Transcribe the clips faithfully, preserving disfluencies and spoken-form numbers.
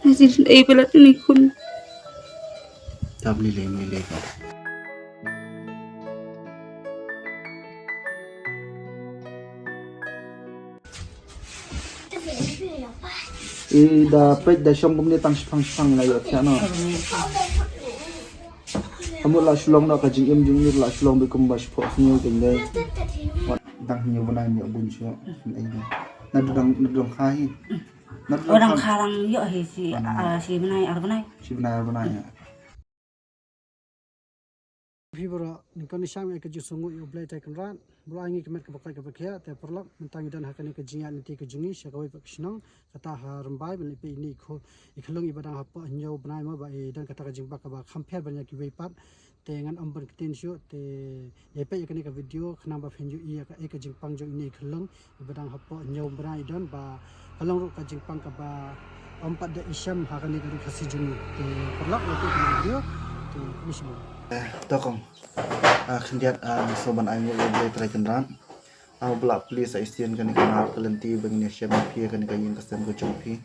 Ai, jin ei palat ini khun. Tam lili, lili ko. I da peit da shong kumne tang shipang shipang la ïoh thiah noh. Ka mut la shlong noh ka jingim jong ngi, la shlong beit kumba shiphew hynñiew kein dei. Wat dang hynñiew bnai, hynñiew bun shuh. Ai dei. Na dang, na dang kha hi. Na dang kha. Dang kha dang ïoh hi shi, ah, shi bnai ar bnai. Shi bnai ar bnai, ïa. Phi baroh, nyngkong nyngshang ai ka jingsngewnguh ïa U Blei Trai Kynrad, ba u la ai ngi ka met kaba koit kaba khiah. Te paralok, mynta ngi don ha kane ka jingïaid lynti ka jong ngi sha kawei pat ka shnong, kata ha Rymbai, ban leit peit ïa ine i kho-, i khyllung iba dang hapoh hynñiew bnai mo, ba i don kata ka jingbak kaba kham pher ban ïa kiwei pat. Te ngan ym ban ktien shuh, te ïa peit ïa kane ka video khnang ba phin ïohi ïa kaei ka jingpang jong ine i khyllung iba dang hapoh hynñiew bnai i don, ba ka long ruh ka jingpang kaba ym pat da i shem ha kane ka ri Khasi jong ngi. Te paralok, ïa peit ïa kane ka video. Te ïa shem. Eh, to kong. Ah, khyndiat, ah, sngewbha ban ai nguh ïa U Blei Trai Kynrad. Ah, uba la plie sa shisien kane ka mar ka lynti ba ngin ïa shem ïa phi ha kane ka ïing ka sem ka jong phi.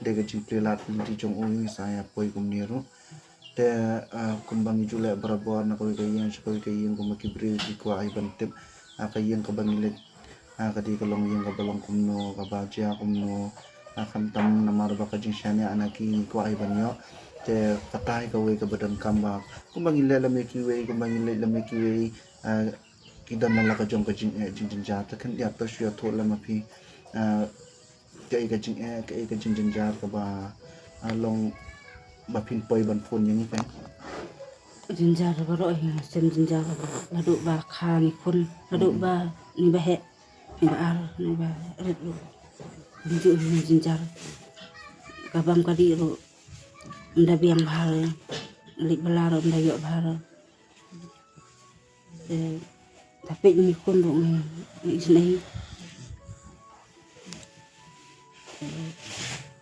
Dei ka jingplie lad lynti jong u, ngin sa ïa poi kumne ruh. Te, ah, kumba ngi ju leh barabor na kawei ka ïing sha kawei ka ïing, kumba ki briew ki kwah ai ban tip, ah, ka ïing kaba ngi leit, ah, ka dei ka long ïing kaba long kumno, kaba jia kumno, ah, khamtam namar ba ka jingshaniah na ki ngi kwah ai ban ïoh. Te kata hi kawei kaba donkam ba kumba ngi leh lem ïa kiwei, kumba ngi leit lem ïa kiwei, ah, ki don na la ka jong ka jingeh jingjynjar. Te khyndiat to shu ïathuh lem ma phi, ah, kaei ka jingeh, kaei ka jingjynjar kaba, ah, long ba phin poi ban phone ïa ngi phi. Jynjar baroh hi, shem jynjar baroh. Naduh ba kha ngi khun, naduh ba ngi ba heh, ngi ba ar, ngi ba rit ruh. Ngi ju ngi jynjar. Ka bam ka dih ruh ym da biang bha. Leit bylla ruh ym da ïoh bha. Eh, da peit ngi khun ruh ngi, ngi isynei. Eh,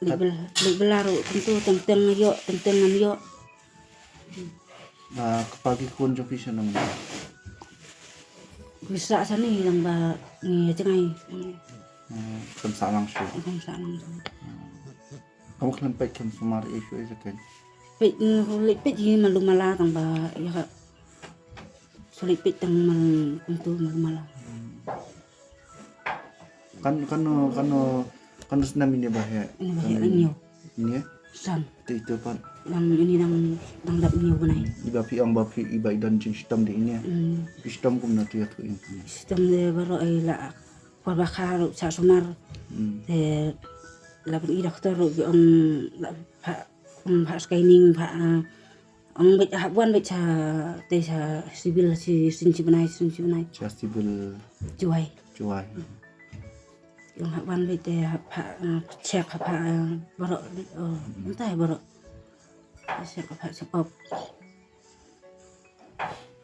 leit byl-, leit bylla ruh kumto, teng teng ïoh, teng teng ngam ïoh. Ah, kpa ki khun jong phi shano? Ki sah shane, tang ba ngi jngai. Hmm, kam sah lang shuh. Kam sah lang shuh. Hmm. Kam khlem peit, khlem sumar ei shuh ei sa keiñ. Peit, mm, leit peit hi malu mala, tang ba ïa ka. Shu leit peit tang mal kumto malu mala. Kan, kan, kan, kan snem ine ba heh? Ine ba heh, hynñiew. Ine? San. Te ito pat? Dang ine dang, dang dap hynñiew bnai. Iba phi ong ba phi, iba i don jingshitom de ine. Hmm. Phi shitom kumno, to ïathuh ïa ngi. Shitom de baroh, i la Por ba kha ruh sah sumar. Hmm. Te la pyni doktor ruh ki ong la phah, ong phah scanning, phah, ah, ong beit hap wan beit sha, te sha civil shi, shi bnai, shi bnai. Sha civil. Jowai. Jowai. Ki ong hap wan beit te hap phah, ah, check, hap phah, ah, baroh, oh, hmm, mynta baroh. Check, hap phah check up.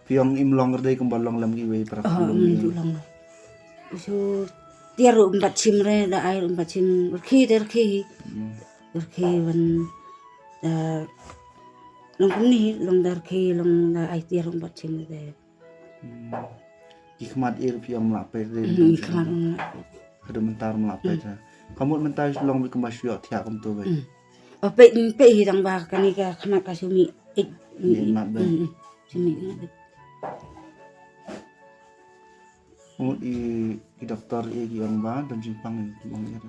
Phi ong im long re kumba long lem kiwei para. Oh, khun long, mm, ne? Ju long. Shu tiar ruh ym pat shim re, da ai ruh ym pat shim, rkhie te rkhie hi. Mm. Rkhie ban, da, long kumne hi, long da rkhie, long da ai tiar ruh ym pat shim te. Mm. Ki khmat ïa phi ym lah peit re. Mm, ki khmat ym lah peit. Haduh mynta ym lah peit. Mm. Ka mut mynta shu long beit kumba shu ïoh thiah kumto beit. Mm. Ba peit, peit hi tang ba kane ka khmat ka shu mih. Eh, mih, mih, mih, mat beit. Mm, mm. Shu mih, mih beit. Mut i, i doktor i ki ong ba don jingpang, i ki ong ïa.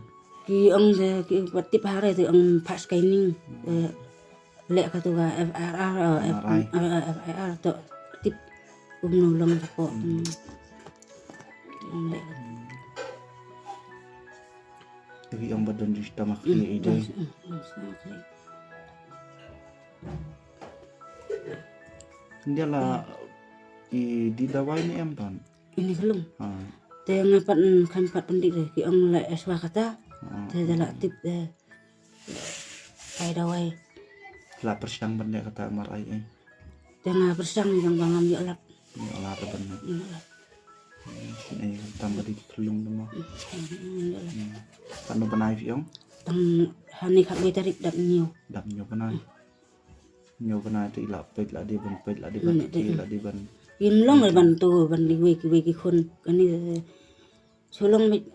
Ki ong de, ki ba tip ha re te ong phah scanning. Hmm. Eh, leh katu ka F R R, eh, F-, M R I. Eh, eh, F R R to tip kumno long shapoh. Hmm. Hmm, leh. Te ki ong ba don jingshitang ha khlieh i dei. Hmm, hmm, hmm, hmm. Ndia la i dih dawai ne em, Ton? Ine khyllung. Ha. Te nga pat, mm, khlem pat pyndih re, ki ong la eswa kata. Ha. Te da la tip, eh, kai dawai. La pyrshang ban leh kata M R I, eh. Te nga pyrshang, ïa nga ngam ïoh lad. Ïoh lad ban leh. Ïoh lad. Hmm, eh, tang ba dei ki khyllung dei mo. Hmm, ïoh lad. Hmm. Katno bnai phi ong? Tang hane khatwei tarik dap hynñiew. Dap hynñiew bnai. Hmm. Hynñiew bnai te i la peit, la dei ban peit, la dei ban, hmm, tei, la dei ban. Im long, hmm, ban to, ban leit wei kiwei ki khun. Kane, eh, shu long beit.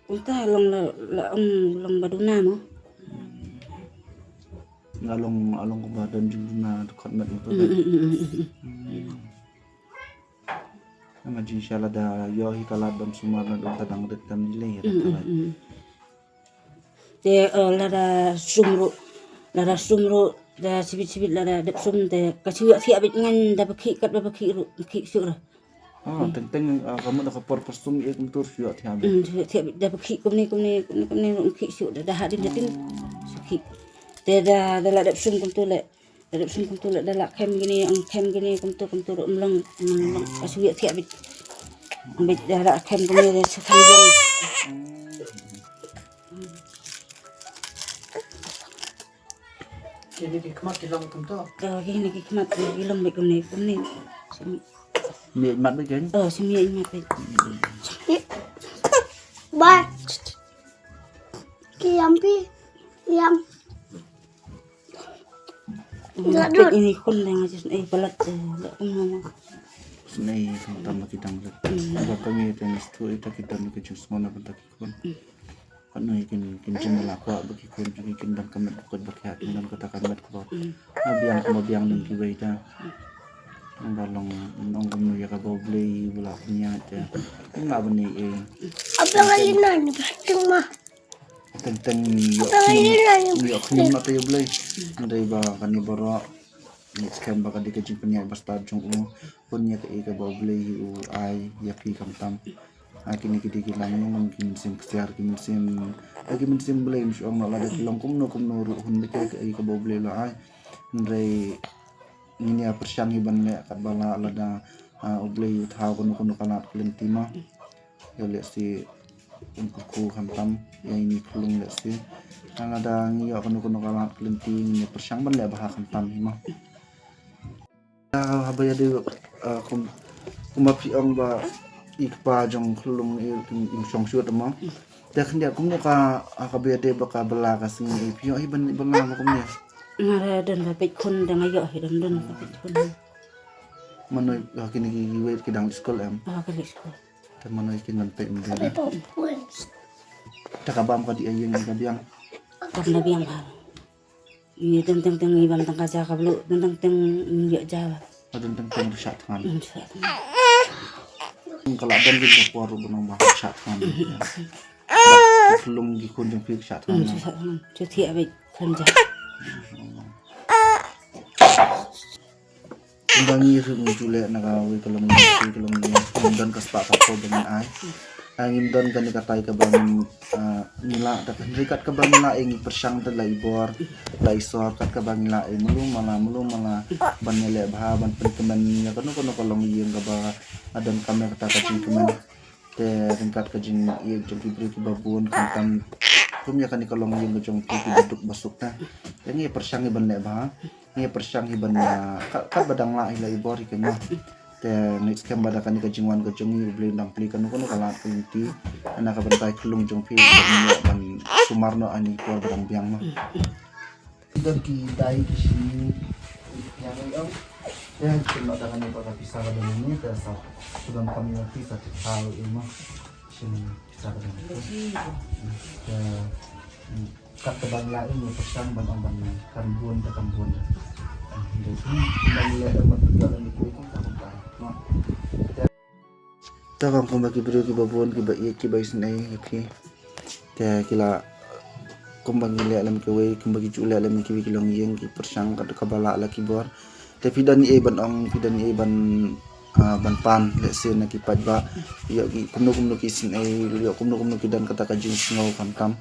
Kumta long la, la ong long ba duna mo. Nga long, nga long kumba don jingduna dkhot met moto. Mm, mm, mm, mm, mm. Hmm. Nga jingshisha lada ïoh hi ka lad ban sumar naduh ka dang rit kam dei lei ïa ka. Mm, mm, mm. Te, eh, lada sum ruh, lada sum ruh, da sibit sibit lada dep sum te ka shu ïoh thiah beit ngan da ba khih kat ba ba khih ruh, ba khih shuh ruh. Ah, teng teng, ah, ka mut da ka por por sum ïa kumtu shu ïoh thiah beit. Hmm, shu ïoh thiah beit da ba khih kumne kumne kumne kumne ruh khih shuh da da hadien hadien shu khih. Te da da la dep sum kumtu le. Da dep sum kumtu le da la khem kine, ong khem kine kumtu kumtu ruh ym long, ym long ka shu ïoh thiah beit. Beit da la khem kine da shu khem jong. Kine ki khmat ki long kumto. Oh, kine ki khmat ki long beit kumne kumne. Mih mat beit kan? Oh, shu mih mat beit. Ba. Ki yam pi. Yam. Dak dut. Ini khun dang jis ai palat, eh, dak kumno. Snei tam tam ki dang dak. Hmm. Ba kami teng stu ita ki dang ki jus mona bentak ki khun. Hmm. Kano kin kin jin la kwa ba ki khun kin kin dang ka met ba ki ha kin dang kata ka met ko. Hmm. Ba biang ko ba biang dang ki wei ta. Ba long nong kumno ïa ka ba U Blei ba la pynïaid ta. Nga ba ni eh. Apa lagi nan? Teng ma. Teng teng ïoh khñium na te ïa U Blei. Hynrei ba kane baroh ngi skhem ba ka dei ka jingpynïaid ba stad jong u. Pynïaid ka ïa ka ba U Blei u ai ïa phi khamtam. Ha kine ki dei ki lang nong ki mynsiem ksiar ki mynsiem, ha ki mynsiem Blei, mynsiem ong lada ki long kumno kumno ruh hun beit ka ïa ka ba U Blei la ai. Hynrei ngin ïa pyrshang hi ban leh katba lah lada, ah, U Blei u thaw kano kano ka lad ka lynti ma. Ïa lehse un kyrkhu khamtam ïa ine i khyllung lehse. Lada ngi ïoh kano kano ka lad ka lynti ngin ïa pyrshang ban leh bha khamtam hi ma. Ah, haba ïadei, ah, kum, kumba phi ong ba i kpa jong khyllung i, i shong shuh ma. Te khyndiat kumno ka, ah, kaba ïadei bad ka bylla ka sngi i phi ïoh hi ban bylla ma kumne. Nga la don ba peit khun da nga ïoh hi don don ba peit khun. Mano ka kine ki wei ki dang skul em? Ah, ka dang skul. Te mano ki ngan peit mynta. Te ka bam ka dei ïing ka biang. Kam da biang ha. Ni teng teng teng i bam tang ka ja ka blu teng teng teng ni ïa ja. Ka teng teng teng ruh shah thngan. Hmm, shah thngan. Ka la don ka por ruh ba nang ba shah thngan. Ki khyllung ki khun jong phi shah thngan. Hmm, shah thngan. Shu thiah beit khlem ja. Kumba ngi ruh ngi ju leh na kawei ka longïing, kawei ka longïing, ngim don ka spah ka phew ba ngin ai. Ai ngim don kane katai kaba ngin, ah, ngi lah, da hynrei kat kaba ngi lah, eh, ngi pyrshang te la i bor, la i sor, kat kaba ngi lah, eh, malu mala, malu mala, ban ïaleh bha, ban pynkmen ïa kano kano ka longïing kaba, ah, donkam ïa kata ka jingkmen. Te ryngkat ka jingïeit jong ki briew kiba bun khamtam kum ïa kane ka longïing ka jong phi kiba duk ba suk te. Te ngi pyrshang hi ban leh bha, ngi pyrshang hi ban, ah, ka, kaba dang lah hi la i bor hi kynmaw. Te ngi skhem ba da kane ka jingwan ka jong ngi U Blei un dang plie kano kano ka lad ka lynti. Na ka bynta i khyllung jong phi ban sumar noh ha ine i por ba dang biang ma. Ki don ki dai ki shini ki ïa ngi ong. Te ki noh da kane ba ka pisa ka don ni te sa ki don kam ïa pisa ki thaw ïa ma. Shini pisa ka don. Te kat ka ban la ïa pisa ban ong ban kan bun te kan bun. Te ki ban le ban ïa ni ku kum ka kum ka. Te Te kong kumba ki briew kiba bun kiba ïeit kiba isynei ïa phi. Te ki la kumba ngi leh lem kiwei kumba ki ju leh lem kiwei ki longïing ki pyrshang kat kaba lah la ki bor. Te phi don ei ban ong phi don ei ban, ah, ban pan lehse na ki paidbah. Ïoh ki kumno kumno ki isynei ïoh kumno kumno ki don kata ka jingsngew khamtam.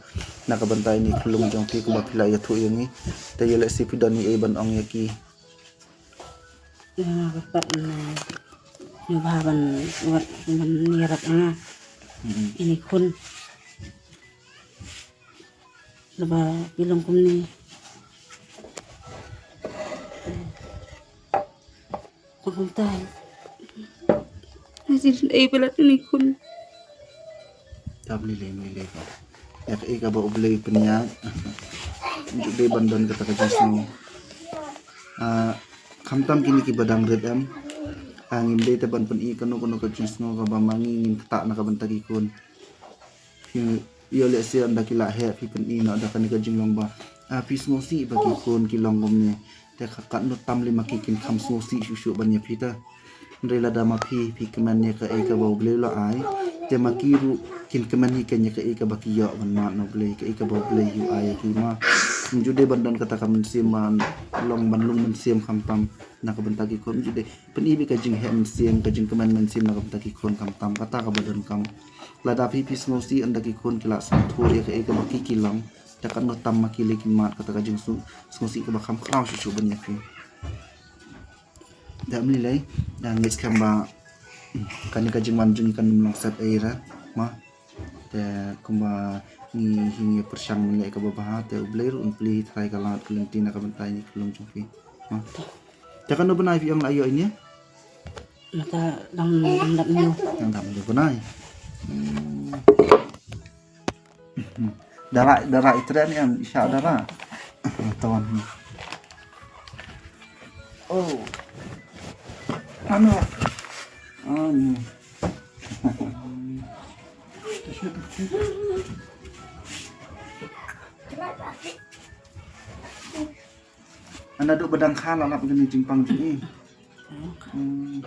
Na ka bynta ine i khyllung jong phi kumba phi la ïathuh ïa ngi. Te ïoh lehse phi don ei ban ong ïa ki. Nga ka pat na, na ba ban wat ban ïarap nga. Mm-mm. Ine i khun. Naba ki long kumne. Kum kumta. Nga sdang ei palat ine i khun. Tam lei lei lei lei. Ïa kaei kaba U Blei u pynïaid. Ju dei ban don kata ka jingsngew. Ah, khamtam kine kiba dang rit em. Ah, ngim dei te ban pyni kano kano ka jingsngew kaba ma ngi ngin ktah na ka bynta ki khun. Phi ïoh lehse ynda ki la heh phi pyni noh da kane ka jinglong ba Ah, phi sngewsih ba ki khun ki long kumne. Te ka katno tam lei ma ki kin kham sngewsih shuh shuh ban ïa phi te. Hynrei lada ma phi, phi kmen ïa kaei kaba U Blei u la ai, te ma ki ruh kin kmen hi kein ïa kaei kaba ki ïoh ban mad na U Blei, kaei kaba U Blei u ai ïa ki ma. Ym ju dei ban don kata ka mynsiem ban long, ban lung mynsiem khamtam na ka bynta ki khun, ym ju dei. Pyni beit ka jingheh mynsiem, ka jingkmen mynsiem na ka bynta ki khun khamtam, kata kaba donkam. Lada phi, phi sngewsih ynda ki khun ki la sngewthuh ïa kaei kaba ki, ki long, te katno tam ma ki lei kin mad kata ka jingsngew, sngewsih kaba kham khraw shuh shuh ban ïa phi. Da mlei lei, da ngeit skhem ba, hmm, kane ka jingwan jong ngi kan ym long set ei re, ma. Te kumba ngi hi ngi pyrshang leh kaba bha, te U Blei ruh un plie hi trai ka lad ka lynti na ka bynta ïa ka long jong phi. Ma. Te kano bnai phi ong la ïoh ine? Mata dang, dang dap hynñiew. Dang dap hynñiew bnai. Hmm. Dara, dara i tren ïa, i shah dara. Ton. Oh. Ano. Ano. Ana duk ba dang kha la lap kane jingpang jong i. Hmm.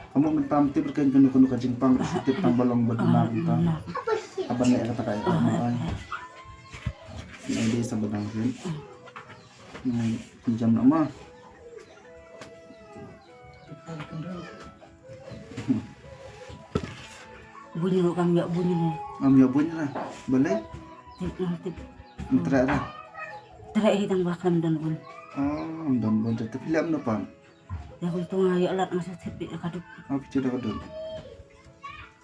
Ka mut mynta ym tip re kein kano kano ka jingpang, shu tip tang ba long ba duna mynta. Haba leh kata ka ïa ma ai. Nai dei sa ba dang hin. Nai jam na ma. Buin ruh kam ïoh buin ruh. Ngam ïoh buin re. Balei? Tip ngam tip. Ym treh re. Treh hi tang ba khlem don buin. Oh, ym don buin re. Te phi leh kumno pat? Ïa kumtu nga ïoh lad nga shu thied beit da ka dud. Oh, phi thied da ka dud.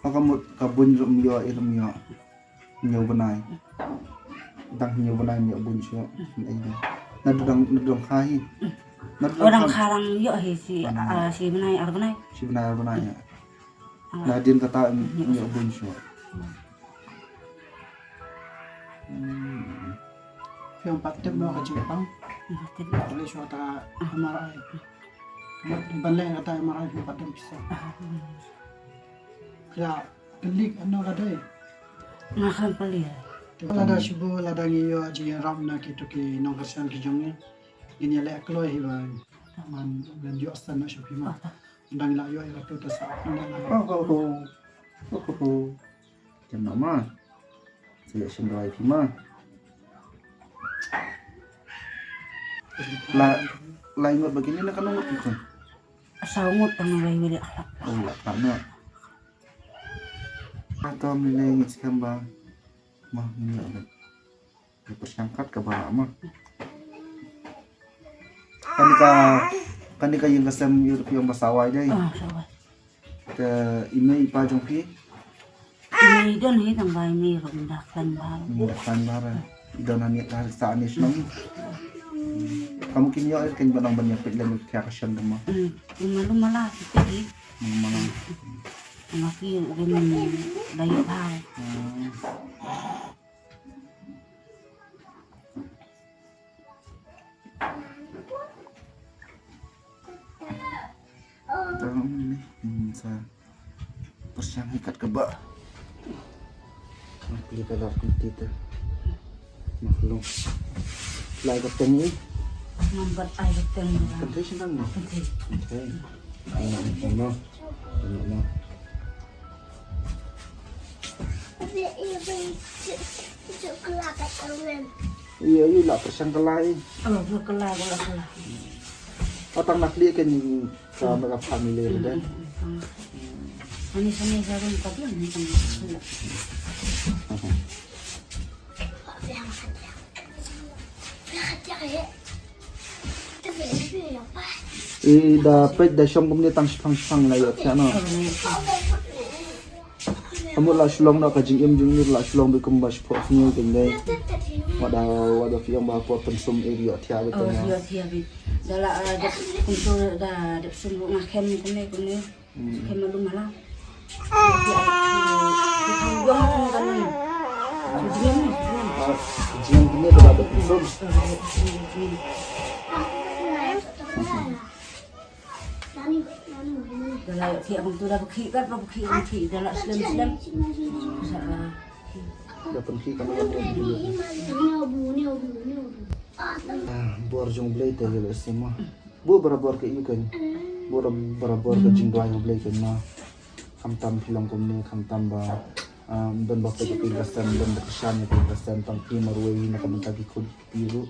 Oh, ka mut ka buin ruh ym ïoh, ïa ym ïoh. Hynñiew bnai. Dang hynñiew bnai ym ïoh buin shuh. Naduh dang, naduh dang kha hi. Naduh dang kha. Oh, dang kha dang ïoh hi shi, ah, shi bnai ar bnai. Shi bnai ar bnai ïa. Ah. Nadien kata ym ïoh buin shuh. Hmm. Phi ong pat tip noh ka jingpang. Ym pat tip. Leit shuwa ta ka M R I. Ban leh kata M R I phi pat don pisa. Ah, hmm. Phi la kylli ano la dei? Nga khlem kylli. Te lada shu, lada ngi ïoh jingïarap na kito ki nongkyrshan ki jong ngi, ngin ïaleh kloi hi ba ngan, ngan ïoh stan noh sha phi ma. Ynda ngi la ïoh ïa katu te sa pynleh la. Oh, oh, oh. Oh, oh, oh. Jem noh ma. Sa ïoh shim dawai phi ma. La, lai ngut ba kine na kano ngut ki khun? Saw ngut tang lai wei la. Oh, la kano. Ato mlei ngeit skhem ba ma ngin ïoh. Ka pyrshang kat kaba ma. Kane ka, kane ka ïing ka sem ïoh phi ong ba sawai dei. Ah, sawai. Te i mei i pa jong phi? I mei i don hi tang ba i mei ruh ynda khlaiñ bha. Ynda khlaiñ bha re. I don hangne ka sa hangne shnong. Kam kin ïoh er kein ba nang ban ïa peit lem ïa ka shem dama. Hmm, i malu mala ki peit hi. Malu mala. Nga ki rim da ïoh bha. Hmm. Tang ni, hmm, sa pyrshang hi kat kaba. Nga plie ka lar kumti te. Maklum. Lai ka teng i. Ngam pat ai ka teng. Kan thei shin tang ni. Kan thei. Kan thei. Tengok noh. Tengok noh. Ïa, ïa, la pyrshang kylla i. Oh, kylla, kylla, kylla. Oh, tang na khlieh kein ka, ka family ka dei. Ani sani sa rum ka dei ni tang. I da peit da shong kumne tang shipang shipang la ïoh thiah noh. Ka mut la shu long noh ka jingim jong ngi la shu long beit kumba shiphew snem kein dei. Wat da, wat da phi ong ba por pynsum i ïoh thiah beit. Oh, ïoh thiah beit. Da la, ah, dep kumtu da dep sum ruh nga khem kumne kumne. Khem malu mala. Jingim kumne da la dep pynsum. Da la ïoh thiah kumtu da ba khih kat ba khih ba khih da la slem slem. Sa, ah, Da pynkhih ka ma ïa. Bor jong Blei te ïa leh sima. Bor barabor ka ïa kan. Bor barabor ka jingduwai jong Blei kan ma. Khamtam phi long kumne, khamtam ba, ah, ban ba peit ka Khristan, ban ba kyrshan ka Khristan, tang phi marwei na ka bynta ki khun ki ruh.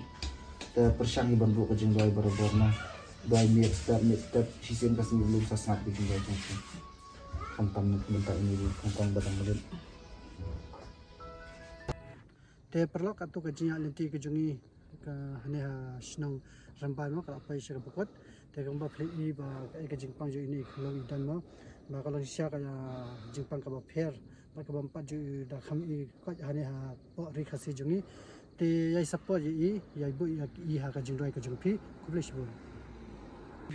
Te pyrshang ïa ban buh ka jingduwai barabor na. Duwai miet step miet step, shisien ka sngi lum sa sngap ka jingduwai jong phi. Khamtam na ka bynta ini ruh, khamtam ba dang rit. Te paralok, katto ka jingïaid lynti ka jong ngi ka hane ha shnong Rymbai mo, ka la poi sha kaba kut. Te kumba phi i ba ka, ka jingpang jong ine i khlong i don mo, ba ka long shisha ka, ah, jingpang kaba pher bad kaba ym pat ju da kham i koit hane hapoh Ri Khasi jong ngi. Te ïai support ïa i, ïai buh ïa i ha ka jingduwai ka jong phi. Khublei shibun.